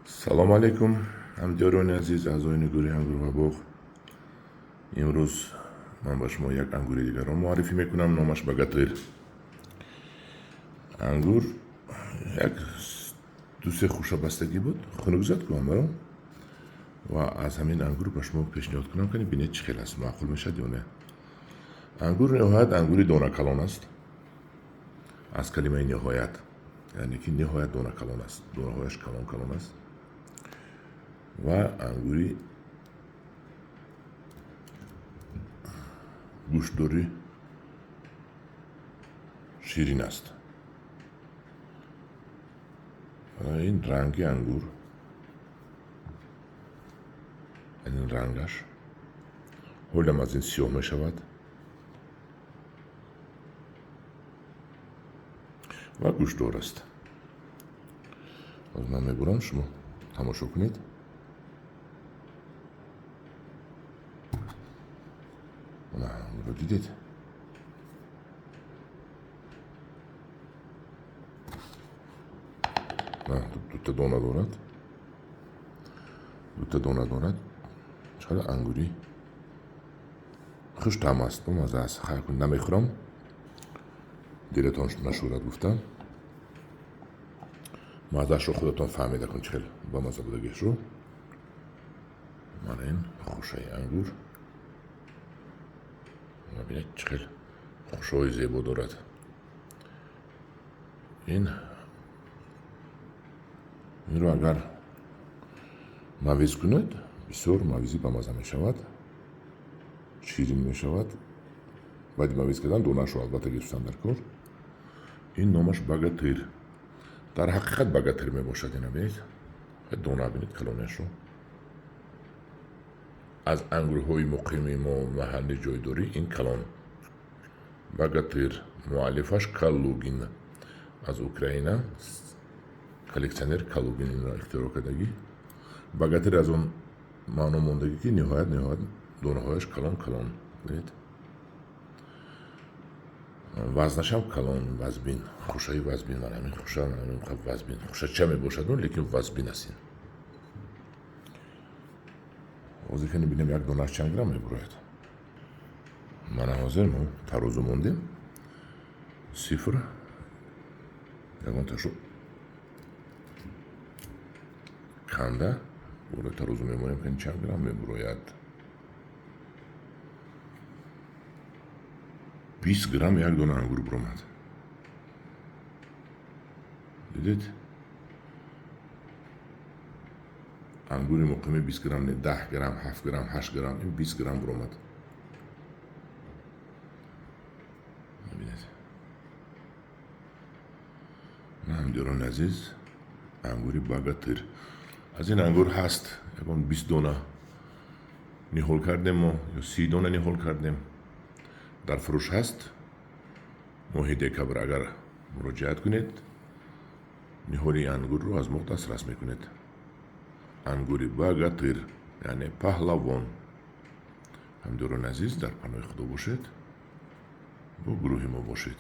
Салом алейкум, ҳамдиёрони азиз, аъзоёни гурӯҳи ангур ва боғ. Имрӯз ман ба шумо як ангури дигарро муаррифӣ мекунам, номаш Багатир. Ангур як ду-се хӯшабастагӣ буд, хунук зад ку амаро, ва аз ҳамин ангур ба шумо пешниҳод кунам, кани бинед чӣ хел аст, маъқул мешавад ё не. Ангур ниҳоят ангури донакалон аст, аз калимаи ниҳоят, яъне ки ниҳоят донакалон аст, донаҳояш калон калон аст ва ангури гӯштдори ширин аст. Ин ранги ангур, ин рангаш ҳолам аз ин сиёҳ мешавад ва гӯштдор аст. Ҳозир ман мебурам, шумо тамошо кунед. Ангурро дидед? Дута дона дорад, дута дона дорад. Чақадар ангури хуштаъм аст, бомазза аст. Хайр, намехӯрам, дилатон нашӯрад гуфтам. Маззаашро худатон фаҳмида кун, чӣ хел бамазза будагиашро. Мана ин хушаи ангур, бинед чӣ хел хушҳои зебо дорад. Инро агар мавиз кунед, бисёр мавизи бамазза мешавад, ширин мешавад. Баъди мавиз кардан донаашро албатта гирифтан дар кор. Ин номаш Багатир, дар ҳақиқат Багатир мебошад. Ина бинед, дона бинед калонияшро. Аз ангурҳои муқими мо маҳалли ҷойдорӣ ин калон Багатир, муаллифаш Калугин аз Украина, коллексионер Калугин инро ихтироъ кардагӣ. Багатир аз он маъно мондагӣ, ки ниҳоят донаҳояш калон калон. Бинед, вазнашам калон, вазбин, хушаи вазбин. Ман ҳамин хуша, ман ҳамин вазбин хушача мебошад, лекин вазбин аст ин. Ҳозир кани бинем, як донааш чанд грамм мебурояд. Мана ҳозир мо тарозу мондем, сифр ягонташу канда болои тарозу мемонем, кани чанд грамм мебурояд. 20 грамм як дона ангур буромад. Дидед, ангури муқими 20 грамм не, 10 грамм, 7 грамм, 8 грамм, ин 20 грамм буромад. Бинед, ҳамдиёрони азиз, ангури Багатир. Аз ин ангур ҳаст ягон 20 дона ниҳол кардем мо ё 30 дона ниҳол кардем, дар фурӯш ҳаст. Моҳи декабр агар муроҷиат кунед, ниҳоли ангурро аз мо дастрас мекунед. Ангури Багатир, яъне паҳлавон. Ҳамдиёрони азиз, дар паноҳи Худо бошед, бо гурӯҳи мо бошед.